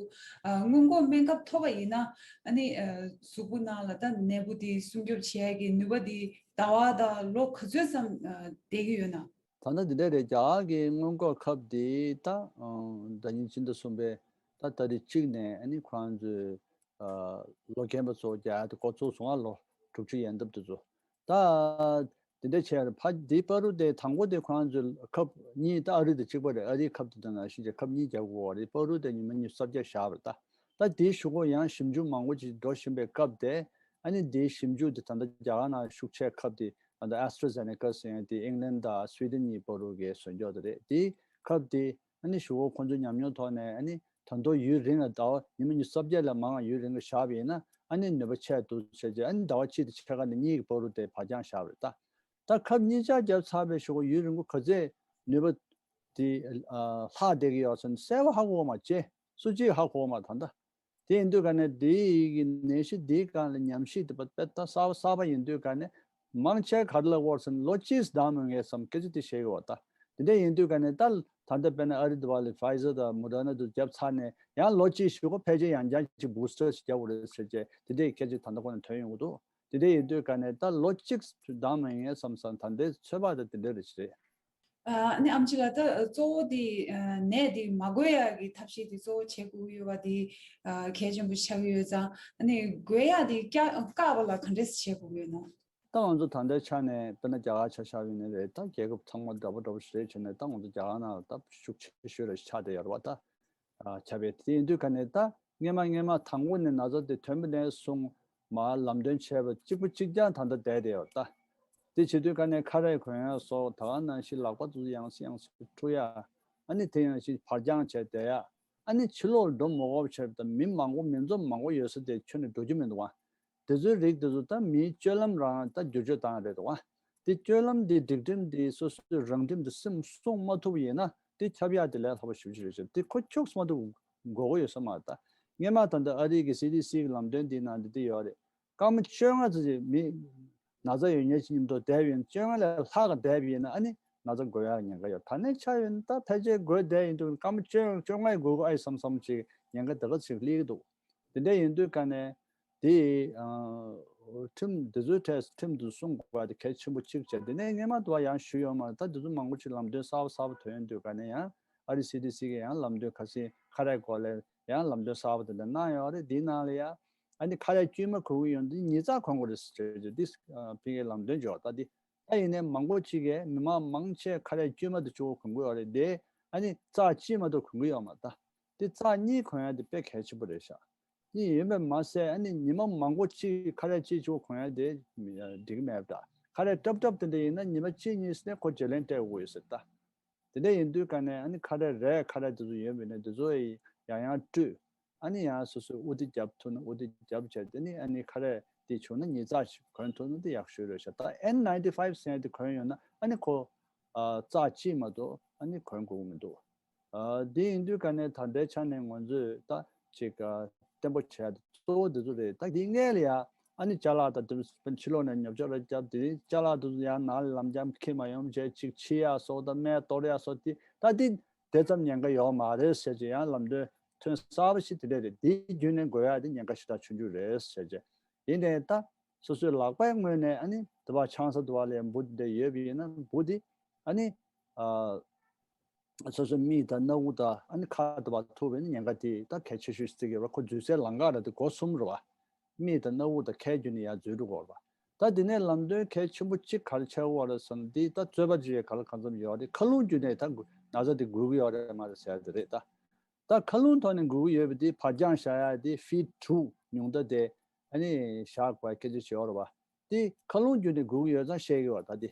ཨ། སྔོན་འགོག་སྨན་ཁབ་ཐོབ་པ་ཡིན་ན་ཨ་ནི་ཨ། གཟུགས་པོ་ནང་ལ་ད་ནད་འབུ་དེ་སྲུང་སྐྱོབ་བྱེད་ཡ་གི་ནུས་པ་དེ་ཟླ་བ་དང་ལོ་ག་ཚོད་ཙམ་ཨ། བསྡད་ཀྱི་ཡོད་ན། ད་ལྟ་འདི་འདྲ་རེད། རྒྱ་གར་གྱི་སྔོན་འགོག་ཁབ་དེ་ད་ཨ། ཟླ་ཉིན་སྤྱི་ཟླ་གསུམ་པའི་ད་ཏ་རིག་གཅིག་ནས་ཨ་ནི་ཁོ་རང་ཚོའི་ཨ། ལོ་རྒན་པ་ཚོ་རྒྱག་ཡ་དེ་འགོ་ཚུགས་སོང་ཨ། ལོ་དྲུག་ཅུ་ཡན་འདབ་དེ་ཚོ། ད་དེ་འདྲ་བྱས་ཕ་དེའི་བར་དུ་དེ་དང་པོ་དེ་ཁོ་རང་ཚོས་ཁབ་གཉིས་ད་ཨ་རི་དང་གཅིག་པ་རེད། ཨ་རིའི་ཁབ་དེ་དང་ནང་བཞིན་གྱི་ཁབ་གཉིས་རྒྱག་དགོས་པ་རེད། བར་དུ་དེ་ཉི་མ་ཉི་ཤུ་རྩ་བརྒྱད་བཞག་པ་རེད། ད་ད་དེའི་གཞུག་གུ་ཡང་ཞིབ་འཇུག་མང་པོ་ཅིག་འགྲོ་བཞིན་པའི་སྐབས་དེ་ཨ་ནི་དེའི་ཞིབ་འཇུག་དེ་ད་ལྟ་རྒྱ་གར་ནང་ཤུགས་ཆེ་ཁབ་དེ་ད་ལྟ་ཨེ་སི་ཊ་ར་ཛེ་ནེ་ཀ་ཟེར་ཡ་དེ་ཨིང་ལན་དང་སུའི་ཌེན་གཉིས་བར་དུ་གི་བཟོ་འཇོག་དེ་རེད། དེའི་ཁབ་དེ་ཨ་ནི་གཞུག་གུ་ཁོང་ཚོའི་ཉམས་མྱོང་ཐོག་ནས་ཨ་ནི་ད་དུང་ཡུན་རིང་ལ་ཟླ་བ་ཉི་མ་ཉི་ཤུ་རྩ་བརྒྱད་ལས་མང་བ་ཡུན་རིང་ལ་བཞག་པ་ཡིན་ན་ཨ་ནི་ནུས་པ་ཆེ་འདུག་ཟེར་བྱས་ཨ་ནི་ཟླ་བ་གཅིག་དང་ཕྱེད་ཀ་ནས་གཉིས་ཀྱི་བར་དུ་དེ་ཕར་འགྱངས་བཞག་པ་རེད། ད་ད་ཁབ་གཉིས་ཆ་བརྒྱབ་ཚར་བའི་གཞུག་གུ་ཡུན་རིང་པོ་ག་ཚོད་ནུས་པ་དེ་ལྷག་བསྡད་ཀྱི་ཡོད་ཟེར་ན་གསལ་པོ་ཧ་གོ་བ་མ་བྱས། སུ་གཅིག་ཧ་གོ་བ་མ་ད་ལྟ། དེ་ཡིན་དུས་ག་ནས་དེའི་གི་ནད་གཞི་དེའི་སྒང་ལ་ཉམས་ཞིབ་དེ་དཔེ་ད་གསར་པ་གསར་པ་ཡིན་དུས་ག་ནས་མང་ཆེ་ག་རེ་ལབ་དགོས་ཟེར་ན་ལོ་གཅིག་བདའ་མི་ངེས་བསམ་སྐད་ཆ་དེ་བཤད་ཀྱི་ཡོད་པ་ད། དེ་འདྲ་ཡིན་དུས་ག་ནས་ད་ད་ལྟ་དཔེར་ན་ཨ་རི་དུ་བ་ལ་ཕའི་ཛར་དང་མོ་ཌར་ན་དུ་བརྒྱབ་ཚར་ནས་ཡང་ལོ་གཅིག་གཞུག་གུ་ཕལ་ཆེར་ཡང་བསྐྱར་ཅིག་བུ་སི་ཊར་ཞིག་རྒྱག་དགོས་རེད་ཟེར་བྱས་དེ་འདྲའི་སྐད་ཆ་ད་ལྟ་ཁོ་ན་ཐོན་ཡོང་གི་འདུག་དེ་འདྲ་ཡིན་དུས་ག་ནས་ད་ལོ་གཅིག་བདའ་མི་ངེས་བསམ་བསམ་ད་ལྟའི་ཚོད་དཔག་ད་དེ་འདྲ་རེད་ཅེས་རེད། ཨ་ནི་ཨམ་ཆི་ལགས་ད་གཙོ་བོ་དེ་ནད་དེ་མ་འགོས་ཡག་གི་ཐབས་ཤེས་དེ་གཙོ་བོ་བྱེད་དགོས་ཡོད་པ་དེ་གལ་ཆེན་པོ་ཆགས་ཀྱི་ཡོད་ཙང་ཨ་ནི་འགོས་ཡག་དེ་བཀག་བཀག་པ་ལ་ག་འདྲས་བྱེད་དགོས་ཡོད་ན། ད་ང་ཚོ་ད་ལྟའི་ཆ་ནས་དཔེར་ན་རྒྱ་གར་ཆ་བཞག་ཡོད་ནའི་རེད། ད་རྒྱལ་ཁབ་ཚང་མ་འདྲ་པོ་འདྲ་པོ་ཞིག་རེད་བྱས་ནས་ད་ང་ཚོ་རྒྱ་གར་ནང་ལ་ད་ཤུགས་ཆེ་ཤོས་རེ་ཆགས་བསྡད་ཡོད་རེད་བ། ད་ཆ་བའི་དེ་ཡིན་དུས་ག་ནས་ད་སྔས་མ་སྔས་མ་དང་པོ་ནས་ན་ཚ་དེ་ཐོན་པ་ནས་བཟུང་མར་ལམ་སྟོན་བྱས་པ་གཅིག་པ་གཅིག་རྐྱང་ད་ལྟ་བསྡད་བསྡད་ཡོད་ད། དེ་བྱེད་དུས་ག་ནས་ཁ་རས་གོན་ཡ་སོགས་ད་ག་ནང་བཞིན་ལག་པ་དེ་ཚོ་ཡང་སེ་ཡང་སེ་འཁྲུ་ཡ། ཨ་ནི་དེ་ཡང་ཞིག་བར་འགྱངས་བྱས་བསྡད་ཡ། ཨ་ནི་ཕྱི་ལོགས་འགྲོ་མ་དགོས་བྱས་ད་མི་མང་པོ་མི་འཛོམས་མང་པོ་ཡོད་ས་དེ་ཁྱོན་ནས་འགྲོ་རྒྱུ་མི་འདུག་བ། དེ་ཚོའི་རིགས་དེ་ཚོ་ད་མིའི་སྤྱོད་ལམ་རང་ད་བསྒྱུར་བཅོས་བཏང་ཡ་རེད་དོ། དེ་སྤྱོད་ལམ་དེ་སྒྲིག་ཁྲིམས་དེ་སོ་སོའི་རང་ཁྲིམས་དེ་སེམས་སྲུང་མ་ཐུབ་ཡིན་ན་དེ་ཁྱབ་ཡ་དེ་ལས་སླ་པོ་ཞེ་པོ་ཅིག་རེད་ཤག་དེ་ཁོ་ཁྱུག་མ་ཐུབ་དགོས་ཀྱི་ཡོད་ས་མ་རེད། ད་སྔོན་མ་ད་ལྟ་ཨ་རི་གི་སི་ཌི་སི་གི་ལམ་སྟོན་དེའི་ནང་དུ་དེ་ཡོད་རེད། སྐར་མ་བཅོ་ལྔ་ཙམ་ཅིག་མི་ན་ཚ་ཡོད་མཁན་ཅིག་མཉམ་དུ་བསྡད་པ་ཡིན། བཅོ་ལྔ་ལས་ལྷག་ག་བསྡད་པ་ཡིན་ན་ཨ་ནི་ན་ཚ་འགོས་ཡག་ཉེན་ཁ་ཡོད། ད་ནས་ཆ་ཡོད་ན་ད་ཕལ་ཆེར་འགོས་བསྡད་ཡིན་དུས་སྐར་མ་བཅོ་བཅོ་ལྔ་ཡི་འགོས་འགོས་ཨ་ཡི་བསམ་བསམ་ཅིག་ཉེན་ཁ་དེ་ག་ཅིག་སླེབས་ཀྱི་འདུག་དེ་འདྲ་ཡིན་དུས་ཀ་ནས་དེ་ཁྲིམས་དེ་ཚོའི་གྲས་ཁྲིམས་དེ་སྲུང་དགོས་པ་དེ་གལ་ཆེན་པོ་གཅིག་བྱས། དེ་ནས་སྔོན་མ་དུ་བ་ཡང་ཞུས་ཡོད་མ་རེད། ད་དེ་ཚོ་མང་པོ་ཅིག་ལམ་སྟོན་གསར་པ་གསར་པ་ཐོན་ཡོང་དུས་ཀ་ནས་ཡང་ཨ་རི་སི་ཌི་སི་གི་ཡང་ལམ་སྟོན་ཁ་སང་ཁ་རས་སྐོར་ལ་ཡང་ལམ་སྟོན་གསར་པ་དེ་འདྲ་གནང་ཡོད་རེད། དེའི་ནང་ལ་ཡང་ཨ་ནི་ཁ་རས་དཀྱུས་མ་གོན་གྱི་ཡོད་འདི་ཉིས་རྩ་གོན་དགོས་རེད་ཟེར་གྱི་འདི་ཕ་གིའི་ལམ་སྟོན་བྱས་པ་ད་འདི། ད་ཡིན་ནའི་མང་པོ་ཅིག་གིས་མི་མང་མང་ཆེ་ཁ་རས་དཀྱུས་མ་དེ་གཅིག་པོ་གོན་གྱི་ཡོད་རེད་དེ། ཨ་ནི་རྩ་གཅིག་མ་གཏོགས་གོན་གྱི་ཡོད་མ་རེད། ད་འདི་རྩ་གཉིས་གོན་ཡ་དེ་དཔེ་གལ་ཆེན་པོ་རེད་ཤག་གཉིས་ཡིན་པས་མ་ཟད་ཨ་ནི་ཉི་མ་མང་པོ་ཅིག་ཁ་རས་གཅིག་གཅིག་པོ་གོན་ཡ་དེ་འགྲིག་གི་མེད་པ་འདྲ། ཁ་རས་ཏོབ་ཏོབ་དེ་འདྲ་ཡིན་ན་ཉི་མ་གཅིག་གཉིས་ནས་ཁོ་བརྗེ་ལེན་སྤྲད་དགོས་ཡོད་ཟེར་ད། དེ་འདྲ་ཡིན་དུས་ཀ་ནས་ཨ་ནི་ཁ་རས་རས་ཁ་རས་དེ་ཚོ་ཡོད་པ་ཡིན་ན་དེ་ཚོ་ཡང་ཡང་བཀྲུས། ཨ་ནི་ཡང་སོ་སོས་དབུགས་དེ་བརྒྱབ་ཐུབ་ན་དབུགས་དེ་བརྒྱབ་བྱས་དེ་ནི་ཨ་ནི་ཁ་རས་དེ་བྱུང་ན་ཉིས་རྩ་ཞིག་གོན་ཐུབ་ན་དེ་ཡག་ཤོས་རེད་ཤག་ད་ཨེན་ནའིན་ཊི་ཕའིབ་ཟེར་དེ་གོན་ཡོད་ན་ཨ་ནི་ཁོ་ཨ་རྩ་གཅིག་མ་གཏོགས་ཨ་ནི་གོན་དགོས་ཀྱི་མི་འདུག་ཨ་དེ་ཡིན་དུས་ཀ་ནས་ད་ལྟའི་ཆ་ནས་ང་ཚོས་ད་ཅིག་ཨ་བརྟན་པོ་བྱས་ཏེ་གཙོ་བོ་དེ་ཚོ་རེད། ད་དེའི་སྔོན་ལ་ཡ་ཨ་ནི་ཅ་ལག་དང་དེ་ཕྱི་ལོགས་ནས་ཉོ་ཆ་རེ་བརྒྱབ་དེ་ཅ་ལག་དེ་ཚོ་ཡང་ནང་ལ་ལམ་འགྲམ་འཁྱེར་མ་ཡོང་བྱས་ཅིག་འཁྱེར་ཡ་སོགས་དང་སྨན་གཏོར་ཡ་སོགས་དེ་ད་དེ་དེ་ཙམ་ཉེན་ཁ་ཡོད་མ་རེད་ཟེར་གྱི་ཡང་ལམ་སྟོན་ཐོན་གསར་པ་ཞིག་དེ་འདྲ་རེད། དེའི་བརྒྱུད་ནས་འགོས་ཡ་དེ་ཉེན་ཁ་ཞེ་དྲག་ཆུང་ཆུང་རེད་ཟེར་གྱི། ཡིན་ནའི་ད་སོ་སོའི་ལག་པའི་ངོས་ནས་ཨ་ནི་དེ་བ་ཆང་ས་དེ་བ་ལས་འབུ་དེ་ཡོད་པ་ཡིན་ན་འབུ་དེ་ཨ་ནི་ཨ། སོ་སོའི་མིག་དང་སྣ་ཁུག་དང་ཨ་ནི་ཁ་དེ་བ་ཐུག་པའི་ཉེན་ཁ་དེ་ད་གལ་ཆེ་ཤོས་ཤིག་བརྩི་གི་ཡོད་རེད། ཁོ་འཛུལ་སའི་ལམ་ཁ་རེད་དེ་སྒོ་གསུམ་རེད་བ། མིག་དང་སྣ་ཁུག་དང་ཁའི་བརྒྱུད་ནས་ཡར་འཛུལ་འགྲོ་གི་ཡོད་རེད་བ། ད་དེ་ནས་ལམ་སྟོན་གལ་ཆེན་པོ་གཅིག་ག་རེ་ཆགས་ཀྱི་ཡོད་རེད་ཟེར་ན་དེ་ད་རྩོད་པ་ཅིག་ཡོད། ག་ལ་གང་འཚམ་ཡོད་རེད། མཁའ་རླུང་བརྒྱུད་ནས་ད་ན་ཚ་དེ་འགོས་ཀྱི་ཡོད་རེད་མ་རེད་ཟེར་ཡ་དེ་རེད་ད། ད་མཁའ་རླུང་ཐོག་ནས་འགོས་ཀྱི་ཡོད་པ་དེ་བར་འགྱངས་བཞག་ཡ་དེ་ཕིཊ་དྲུག་ཉུང་མཐའ་དེ་ཨ་ནི་བཞག་དགོས་སྐད་ཆ་བྱས་ཡོད་རེད་བ། དེ་མཁའ་རླུང་བརྒྱུད་ནས་འགུལ་གྱི་ཡོད་ཙང་བཤད་ཀྱི་ཡོད་ད་དེ།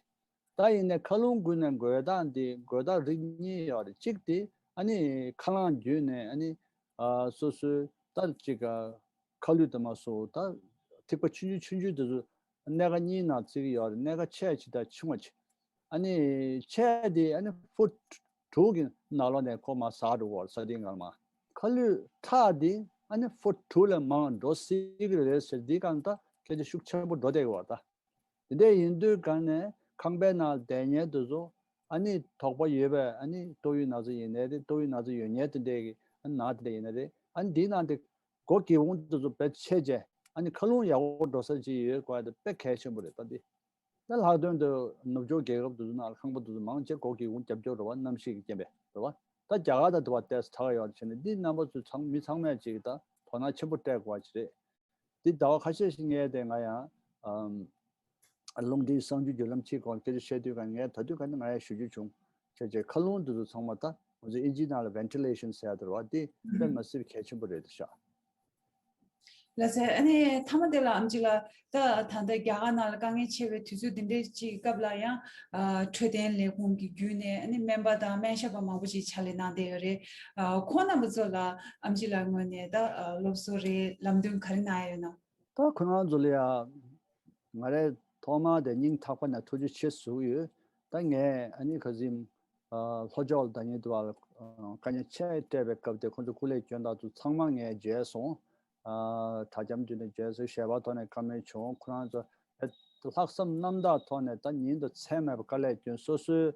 ད་ཡིན་ནའི་མཁའ་རླུང་བརྒྱུད་ནས་འགོས་སྟངས་དེ་འགོས་སྟངས་རིགས་གཉིས་ཡོད་རེད། གཅིག་དེ་ཨ་ནི་ཁ་རླངས་བརྒྱུད་ནས་ཨ་ནི་ཨ་སོ་སོའི་ད་ཅིག་ཨ་ཁ་ལུད་དུ་མ་སོང་ད་ཐིགས་པ་ཆུང་ཆུང་ཆུང་ཆུང་དེ་ཚོ་སྣ་ཁ་གཉིས་ནང་བརྩི་གི་ཡོད་རེད། སྣ་ཁ་ཆེ་ཆེ་དང་ཆུང་བ་ཆེ། ཨ་ནི་ཆེ་དེ་ཨ་ནི་ཕུཊ་དྲུག་གི་ནང་ལོགས་ནས་ཁོ་མར་ཟག་འགྲོ་གི་ཡོད་རེད། ས་སྟེང་གང་མ། ཁ་ལུད་ཁྲག་དེ་ཨ་ནི་ཕུཊ་དྲུག་ལས་མང་འགྲོ་སྲིད་ཀྱི་རེད་ཟེར། འདི་གང་ལྟར་སྐད་ཆ་ཤུགས་ཆེན་པོ་འགྲོ་བསྡད་ཀྱི་ཡོད་རེད་ད། དེ་འདྲ་ཡིན་དུས་གང་ནས་ཁང་པའི་ནང་བསྡད་མཁན་དེ་ཚོ་ཨ་ནི་དོགས་པ་ཡོད་པས། ཨ་ནི་ཏོག་དབྱིབས་ན་ཚ་ཡིན་ནའི་རེད། ཏོག་དབྱིབས་ན་ཚ་ཡོད་མཁན་དེ་འདྲའི་གི་ཨ་ནི་ནང་དེ་འདྲ་ཡིན་ནའི་རེད། ཨ་ནི་འདིའི་ནང་དེ་སྒོ་སྒེའུ་ཁུང་དེ་ཚོ་བེད་ཆད་བྱས་ཨ་ནི་མཁའ་རླུང་ཡག་པོ་འགྲོ་ས་ཅིག་ཡོད་དགོས་དེ་དཔེ་གལ་ཆེན་པོ་རེད་ད་འདི། ད་ལྷག་དོན་དུ་ནུབ་ཕྱོགས་རྒྱལ་ཁབ་དེ་ཚོ་ནང་ལ་ཁང་པ་དེ་ཚོ་མང་ཆེ་སྒོ་སྒེའུ་ཁུང་རྒྱབ་སྐྱོར་རེད་བ། གནམ་གཤིས་ཀྱི་རྐྱེན་པས་རེད་བ། ད་རྒྱ་གར་དང་དེ་བ་ཏོག་ཙམ་ཐག་ཡོད་རེད། བྱས་ནས་འདི་རྣམ་པ་ཚོས་ཚང་མི་ཚང་མས་ཅིག་ད་དོ་སྣང་ཆེན་པོ་སྤྲད་དགོས་པ་ཅིག་རེད། འདི་ཟླ་བ་ཁ་ཤས་ཤིག་ངས་དེ་ང་ཡང་ཨམ་རླུང་འཕྲིན་གསར་འགྱུར་བརྒྱུད་ལམ་གཅིག་སྐོར་སྐད་ཆ་བཤད་དུས་ག་ངས་ད་དུས་ག་ནས་ང་ཡང་ཞུ་རྒྱུ་བྱུང་། བྱས་བྱས་མཁའ་རླུང་དེ་ཚོ་ཚང་མ་ད་ང་ཚོ་ཨིན་ཇིའི་ནང་ལ་ཝེན་ཊི་ལེ་ཤན་ཟེར་ཡ་དེ་རེད་བ། འདི་དཔེ་མ་སྲིད་གལ་ཆེན་པོ་རེད་ཤག་ལགས་སེ། ཨ་ནི་མཐའ་མ་དེ་ལ་ཨེམ་ཆི་ལགས། ད་ད་ལྟ་རྒྱ་གར་ནང་ལ་དཀའ་ངལ་ཆེ་བའི་དུས་ཚོད་འདི་འདྲའི་ཅིག་སྐབས་ལ་ཡང་ཨ་འཕྲོད་བསྟེན་ལས་ཁུངས་ཀྱི་བརྒྱུད་ནས་ཨ་ནི་སྨན་པ་དང་སྨན་ཞབས་པ་མང་པོ་ཞིག་ཕྱག་ལས་གནང་བསྡད་ཡོད་རེད། ཨ་ཁོང་རྣམ་པ་ཚོ་ལ་ཨེམ་ཆི་ལགས་ངོས་ནས་ད་ཨ་སློབ་གསོ་རེད། ལམ་སྟོན་ག་རེ་གནང་ཡ་ཡོད་ན། ད་ཁོ་རང་ཚོ་ལ་ཡ་ང་རའི་ཐོག་མ་དེ་སྙིང་ཐག་པ་ནས་ཐུགས་རྗེ་ཆེ་ཞུ་གི་ཡོད། ད་ངས་ཨ་ནི་ཁ་སང་ཨ་ལྷོ་ཕྱོགས་ལ་ད་ཉིན་དུ་བ་དཀའ་ངལ་ཆེ་སྤྲད་པའི་སྐབས་དེ་ཁོང་ཚོ་སྐུ་ལས་བསྐྱོན་སྟངས་ཚོ་ཚང་མ་ངས་མཇལ་སོང་། ཨ་དྲ་རྒྱ་བརྒྱུད་ནས་མཇལ་སོང་། ཞལ་པར་ཐོག་ནས་བཀའ་མོལ་བྱུང་། ཁོ་རང་ཚོ་ལྷག་བསམ་རྣམ་དག་ཐོག་ནས་ད་ཉིན་དུ་མཚན་མེད་པར་དཀའ་ལས་བསྐྱོན། སོ་སོའི་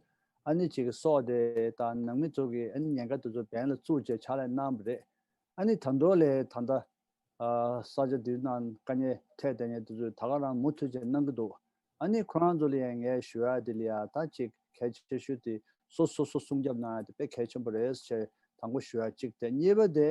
ཨ་ནི་ཅིག་གི་སྲོག་དེ་དང་ནང་མི་ཚོ་གི་ཨ་ནི་ཉེན་ཁ་དེ་ཚོ་འབེན་ལ་བཙུགས་བྱས་ཕྱག་ལས་གནང་བ་རེད། ཨ་ནི་ད་མདོ་ལས་ད་ལྟ་ཨ་ས་ཆ་འདིའི་ནང་དཀའ་ངལ་འཕྲད་བསྡད་མཁན་དེ་ཚོས་ད་ག་རང་མུ་མཐུད་བྱས་གནང་གི་འདུག་ཨ་ནི་ཁོ་རང་ཚོ་ལ་ཡང་ངས་ཞུ་ཡ་དེ་ལ་ཡ་ད་ཅིག་གལ་ཆེ་ཤོས་དེ་སོ་སོ་སོ་སྲུང་སྐྱོབ་གནང་ཡ་དེ་དཔེ་གལ་ཆེན་པོ་རེད་ཟེར་དང་པོ་ཞུ་ཡ་གཅིག་དེ། གཉིས་པ་དེ་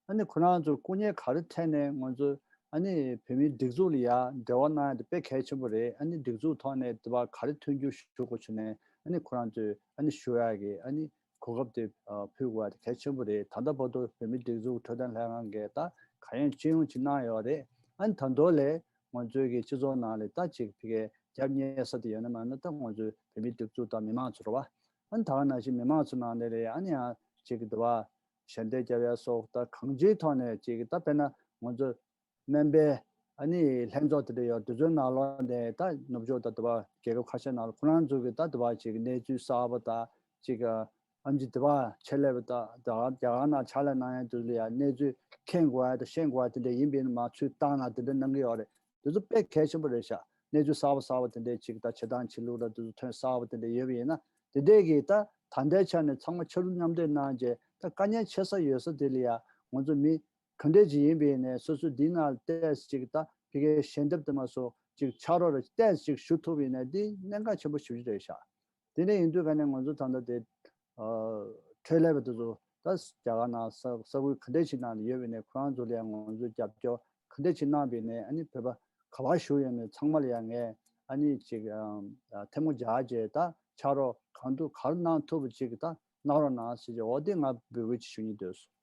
ཨ་ནི་ཁོ་རང་ཚོར་སྐུ་ངལ་ག་རེ་འཕྲད་ནས་ང་ཚོ་ཨ་ནི་བོད་མིའི་སྒྲིག་འཛུགས་ལ་ཡ་འབྲེལ་བ་གནང་ཡ་དེ་དཔེ་གལ་ཆེན་པོ་རེད། ཨ་ནི་སྒྲིག་འཛུགས་ཐོག་ནས་དེ་བ་ག་རེ་མཐུན་འགྱུར་ཞུ་དགོས་བྱུང་ནས་ཨ་ནི་ཁོ་རང་ཚོས་ཨ་ནི་ཞུ་ཡ་གི་ཨ་ནི་གོ་སྐབས་དེ་ཨ་ཕུལ་དགོས་པ་དེ་གལ་ཆེན་པོ་རེད། ད་ལྟ་བར་དུ་བོད་མིའི་སྒྲིག་འཛུགས་འཕྲོད་བསྟེན་ལྷན་ཁང་གིས་ད་གང་ཡོང་ཅི་ཡོང་ཅིག་གནང་ཡོད་རེད། ཨ་ནི་ད་མདོ་ལས་ང་ཚོའི་གི་སྤྱི་ཚོགས་ནང་ལ་ད་ཅིག་ཕ་གིའི་རྒྱབ་གཉེར་ས་དེ་ཡོད་ན་མེད་ན་ད་ང་ཚོའི་བོད་མིའི་སྒྲིག་འཛུགས་དང་མི་མང་ཚོ་རེད་བ། ཨ་ནི་ད་ག་ནང་བཞིན་མི་མང་ཚོ་ནང་ལ་རེད། ཨ་ནི་ཡང་ཅིག་གི་འདི་བ་ཞལ་འདེབས་རྒྱབ་ཡ་སོགས་ད་གང་ཅིའི་ཐོག་ནས་ཅིག་གི་ད་དཔེར་ན་ང་ཚོ་སྨན་པའི་ ཨ་ནི་ལྷན་ཚོགས་དེ་འདྲ་ཡོད། དེ་ཚོའི་ནང་ལོགས་ནས་ད་ནུབ་ཕྱོགས་དང་དེ་བ་རྒྱལ་ཁབ་ཁ་ཤས་ནང་ལ་ཁོ་རང་ཚོ་གི་ད་དེ་བ་ཅིག་གནས་ཚུལ་གསར་པ་དང་ཅིག་ཨམ་ཆི་དེ་བ་ཆེད་ལས་པ་དང་ད་རྒྱ་གར་ནང་ཕྱག་ལས་གནང་ཡ་དེ་ཚོ་ལ་ཡ་གནས་ཚུལ་མཁྱེན་དགོས་ཡ་དང་ཤེས་དགོས་ཡ་དེ་འདྲ་ཡིན་པ་ཡིན་ན་མར་ཚུར་བཏང་ན་དེ་འདྲ་གནང་གི་ཡོད་རེད། དེ་ཚོ་དཔེ་གལ་ཆེན་པོ་རེད་ཤག་གནས་ཚུལ་གསར་པ་གསར་པ་དེ་འདྲའི་ཅིག་ད་བྱེད་སྟངས་བྱེད་ལུགས་ལ་དེ་ཚོ་ཐོན་གསར་པ་དེ་འདྲ་ཡོད་པ་ཡིན་ན་དེ་འདྲས་ཀྱིས་ད་ད་ལྟའི་ཆ་ནས་ཚང་མ་ཕྱག་རོགས་མཉམ་འདེགས་གནང་རྗེས་ད་དཀའ་ངལ་ཆེ་ས་ཡོད་ས་དེ་ལ་ཡ་ང་ཚོ་མི་ག་འདྲས་ཅིག་ཡིན་པ་ཡིན་ནའི་སོ་སོ་འདི་ནང་ལ་ཏོག་ཙམ་ཅིག་ད་ཕ་གིའི་ཞལ་འདེབས་དེ་མ་སོ་ཅིག་ཕྱག་རོགས་རེ་ཏོག་ཙམ་ཅིག་ཞུ་ཐུབ་པ་ཡིན་ན་འདི་གནད་འགག་ཆེན་པོ་ཞེ་པོ་ཅིག་རེད་ཤག་དེ་འདྲ་ཡིན་དུས་ག་ནས་ང་ཚོ་ད་ལྟ་དེ་འཕྲོད་ལས་པ་དེ་ཚོ་ད་རྒྱ་གར་ནང་ས་ས་ཁུལ་ག་འདྲས་ཅིག་ནང་ལ་ཡོད་པ་ཡིན་ནའི་ཁོ་རང་ཚོ་ལ་ཡང་ང་ཚོ་རྒྱབ་སྐྱོར་ག་འདྲས་ཅིག་གནང་བ་ཡིན་ནའི་ཨ་ནི་བོད་པ་ག་པར་བཞུགས་ཡོད་ནའི་ཚང་མ་ལ་ཡང་ངས་ཨ་ནི་ཅིག་ཨམ་ཐལ་མོ་སྦྱར་བྱས་ད་ཕྱག་རོགས་གང་ཐུབ་ག་རེ་གནང་ཐུབ་པ་ཅིག་ད་གནང་རོགས་གནང་ཟེར་བྱས་འོ་དེ་ང་འབོད་སྐུལ་ཅིག་ཞུ་སྙིང་འདོད་སོང་།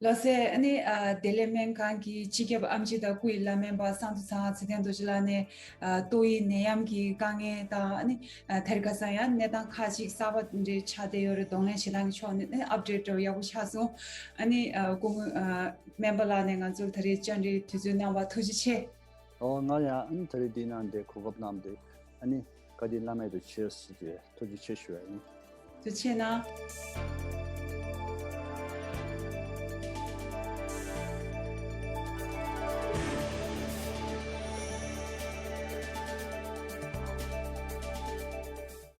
ལགས་སེ། ཨ་ནི་ཨ་བདེ་ལེགས་སྨན་ཁང་གི་སྤྱི་ཁྱབ་ཨེམ་ཆི་དང་སྐུའི་བླ་སྨན་པ་གསང་ཐུབ་ཚང་ཚེ་བརྟན་རྡོ་རྗེ་ལགས་ནས་ཨ་ཏོག་དབྱིབས་ནད་ཡམས་ཀྱི་དཀའ་ངལ་དང་ཨ་ནི་ཨ་དེ་རིང་ཁ་སང་ཡང་གནས་སྟངས་ཁག་ཅིག་གསར་པ་འདྲ་ཆགས་བསྡད་ཡོད་རེད། གདོང་ལེན་བྱེད་སྟངས་ཀྱི་ཕྱོགས་ནས་ཨ་ནི་ཨབ་ཌེཊ་འདྲ་བོ་ཡག་པོ་ཆགས་སོང་། ཨ་ནི་ཨ་སྐུ་ངོ་ཨ་སྨན་པ་ལགས་ནས་ང་ཚོར་ད་རེས་བཅར་འདྲིའི་དུས་ཚོད་གནང་བར་ཐུགས་རྗེ་ཆེ། ཨོ་ང་ཡང་ཨ་ནི་ད་རེས་འདི་གནང་སྟེ་གོ་སྐབས་གནང་སྟེ་ཨ་ནི་བཀའ་དྲིན་བླ་མེད་དུ་ཆེ་ཟེར་ཏེ་ཐུགས་རྗེ་ཆེ་ཞུ་བ་ཡིན། ཐུགས་རྗེ་ཆེ་གནང་།